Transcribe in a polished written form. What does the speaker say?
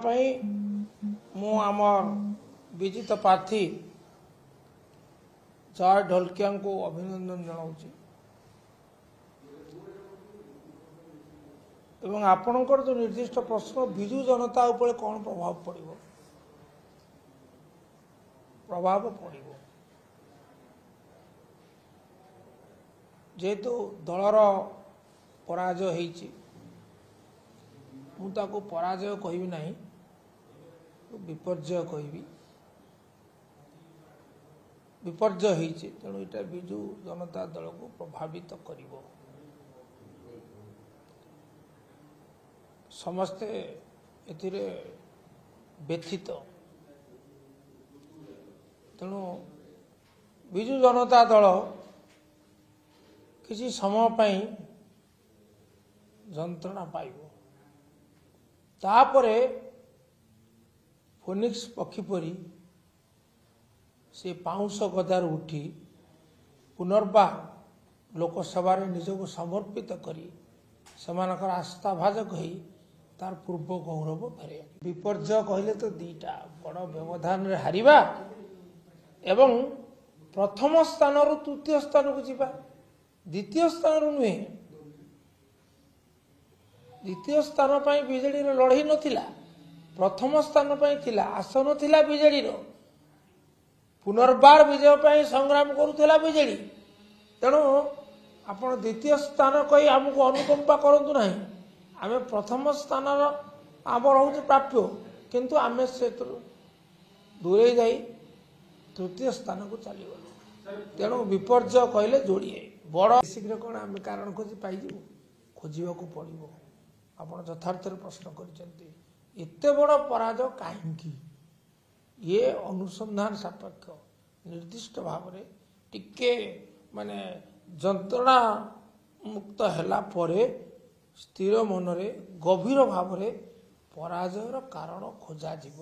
ପାଇଁ ମୁଁ ଆମର ବିଜିତ ପ୍ରାର୍ଥୀ ଜୟ ଢୋଲକିଆଙ୍କୁ ଅଭିନନ୍ଦନ ଜଣାଉଛି ଏବଂ ଆପଣଙ୍କର ଯେଉଁ ନିର୍ଦ୍ଦିଷ୍ଟ ପ୍ରଶ୍ନ ବିଜୁ ଜନତା ଉପରେ କ'ଣ ପ୍ରଭାବ ପଡ଼ିବ, ପ୍ରଭାବ ପଡ଼ିବ। ଯେହେତୁ ଦଳର ପରାଜୟ ହେଇଛି, ମୁଁ ତାକୁ ପରାଜୟ କହିବି ନାହିଁ, ବିପର୍ଯ୍ୟୟ କହିବି। ବିପର୍ଯ୍ୟୟ ହେଇଛି, ତେଣୁ ଏଇଟା ବିଜୁ ଜନତା ଦଳକୁ ପ୍ରଭାବିତ କରିବ। ସମସ୍ତେ ଏଥିରେ ବ୍ୟଥିତ, ତେଣୁ ବିଜୁ ଜନତା ଦଳ କିଛି ସମୟ ପାଇଁ ଯନ୍ତ୍ରଣା ପାଇବ। ତାପରେ ଫୋନିକ୍ସ ପକ୍ଷୀ ପରି ସେ ପାଉଁଶ ଗଦାରୁ ଉଠି ପୁନର୍ବାର ଲୋକସଭାରେ ନିଜକୁ ସମର୍ପିତ କରି ସେମାନଙ୍କର ଆସ୍ଥାଭାଜକ ହେଇ ତାର ପୂର୍ବ ଗୌରବ ଫେରାଇ ଆଣିବ। ବିପର୍ଯ୍ୟୟ କହିଲେ ତ ଦୁଇଟା ବଡ଼ ବ୍ୟବଧାନରେ ହାରିବା ଏବଂ ପ୍ରଥମ ସ୍ଥାନରୁ ତୃତୀୟ ସ୍ଥାନକୁ ଯିବା, ଦ୍ୱିତୀୟ ସ୍ଥାନରୁ ନୁହେଁ। ଦ୍ୱିତୀୟ ସ୍ଥାନ ପାଇଁ ବିଜେଡ଼ିର ଲଢ଼େଇ ନଥିଲା, ପ୍ରଥମ ସ୍ଥାନ ପାଇଁ ଥିଲା, ଆସନ ଥିଲା ବିଜେଡ଼ିର। ପୁନର୍ବାର ବିଜୟ ପାଇଁ ସଂଗ୍ରାମ କରୁଥିଲା ବିଜେଡ଼ି। ତେଣୁ ଆପଣ ଦ୍ୱିତୀୟ ସ୍ଥାନ କହି ଆମକୁ ଅନୁକମ୍ପା କରନ୍ତୁ ନାହିଁ। ଆମେ ପ୍ରଥମ ସ୍ଥାନର ଆମର ହେଉଛି ପ୍ରାପ୍ୟ, କିନ୍ତୁ ଆମେ ସେଥିରୁ ଦୂରେଇ ଯାଇ ତୃତୀୟ ସ୍ଥାନକୁ ଚାଲିଗଲୁ। ତେଣୁ ବିପର୍ଯ୍ୟୟ କହିଲେ ଯୋଡ଼ିଏ ବଡ଼। ଶୀଘ୍ର କ'ଣ ଆମେ କାରଣ ଖୋଜି ପାଇଯିବୁ? ଖୋଜିବାକୁ ପଡ଼ିବ। ଆପଣ ଯଥାର୍ଥରେ ପ୍ରଶ୍ନ କରିଛନ୍ତି, ଏତେ ବଡ଼ ପରାଜୟ କାହିଁକି? ଇଏ ଅନୁସନ୍ଧାନ ସାପେକ୍ଷ। ନିର୍ଦ୍ଦିଷ୍ଟ ଭାବରେ ଟିକେ ମାନେ ଯନ୍ତ୍ରଣା ମୁକ୍ତ ହେଲା ପରେ ସ୍ଥିର ମନରେ ଗଭୀର ଭାବରେ ପରାଜୟର କାରଣ ଖୋଜାଯିବ।